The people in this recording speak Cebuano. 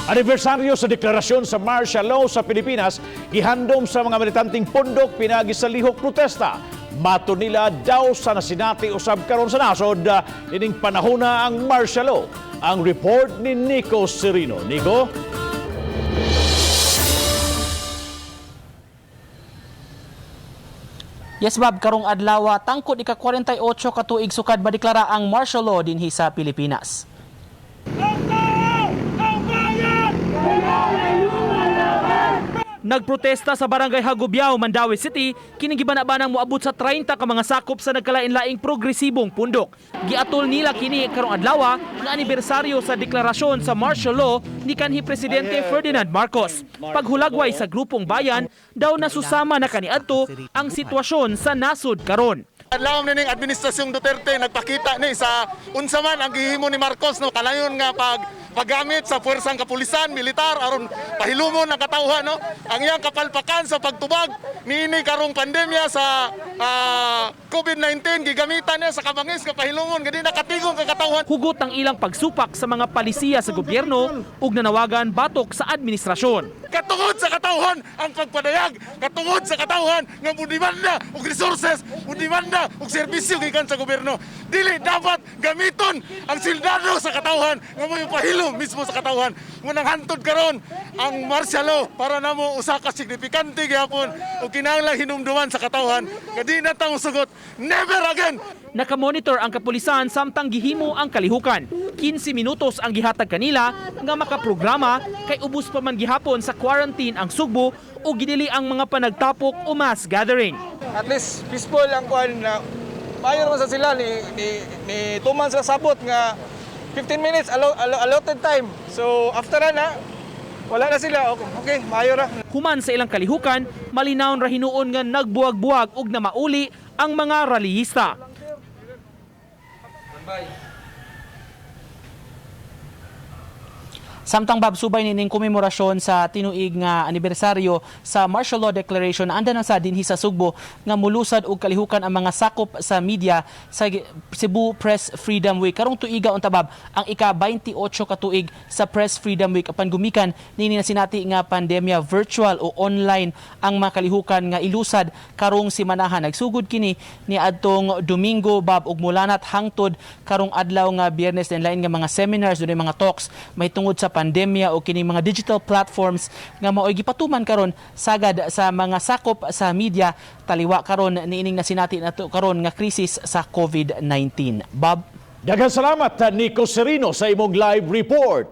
Anibersaryo sa deklarasyon sa martial law sa Pilipinas, gihandom sa mga militanteng pundok pinagi sa lihok protesta. Mato nila, daw sa nasinati usab karon sa nasod ining panahona ang martial law. Ang report ni Nico Serino. Nico? Yes, Bob, karong adlaw tangkod ika-48 ka tuig sukad madeklara ang martial law dinhi sa Pilipinas. Nagprotesta sa Barangay Hagubiao, Mandaue City, kining gibana-banang moabot sa 30 ka mga sakop sa nagkalain-laing progresibong pundok. Giatol nila kini karong adlaw nga anibersaryo sa deklarasyon sa martial law ni kanhi Presidente Ferdinand Marcos. Paghulagway sa grupong bayan, daw nasusama na kaniadto ang sitwasyon sa nasod karon. Adlaw ni ning administrasyong Duterte, nagpakita ni sa unsa man ang gihimo ni Marcos, no, kalayon nga paggamit sa puwersang kapulisan, militar, aron pahilumon ang katawhan, no, ang iyang kapalpakan sa pagtubag niini karong pandemya sa COVID-19. Gigamitan niya sa kabangis nga pahilumon nga di nakatigong ka katawhan. Hugot ang ilang pagsupak sa mga palisiya sa gobyerno ug nanawagan batok sa administrasyon. Katungod sa katawhan ang pagpadayag, katungod sa katawhan nga mudemanda og resources, mudemanda og serbisyo gikan sa gobyerno. Dili dapat gamiton ang sildado sa katawhan nga mo'y pahilom mismo sa katawhan. Ngunang hantod karon ang martial law, para namo usa ka signifikante gihapon ug kinahanglan hinumduman sa katawhan nga di na ta mosugot. Never again. Nakamonitor ang kapulisan samtang gihimo ang kalihukan. 15 minutos ang gihatag kanila nga makaprograma kay ubos pa man gihapon sa quarantine ang Sugbo o gidili ang mga panagtapok o mass gathering. At least peaceful ang kuan na maayo naman sa sila ni tuman sila sabot nga 15 minutes allotted time. So after na wala na sila. Okay, maayo ra. Human sa ilang kalihukan, malinawon ra hinuon nga nagbuwag-buwag ug namauli ang mga rallyista. Samtang, Bob, subay nining komemorasyon sa tinuig nga anibersaryo sa Martial Law Declaration, anda na sa dinhi sa Sugbo nga mulusad og kalihukan ang mga sakop sa media sa Cebu Press Freedom Week. Karong tuiga unta, Bob, ang ika-28 ka tuig sa Press Freedom Week, apan gumikan nini nasinati nga pandemya, virtual o online ang mga kalihukan nga ilusad karong simanahan. Nagsugod kini ni adtong Domingo, Bob, ug mulanat hangtod karong adlaw nga Biyernes, din lain nga mga seminars, dunay mga talks mahitungod sa pandemya o kining mga digital platforms nga maoy gipatuman karon sagad sa mga sakop sa media taliwa karon niining nasinati nato karon nga krisis sa COVID-19. Bob. Daghang salamat, Nico Serino, sa imong live report.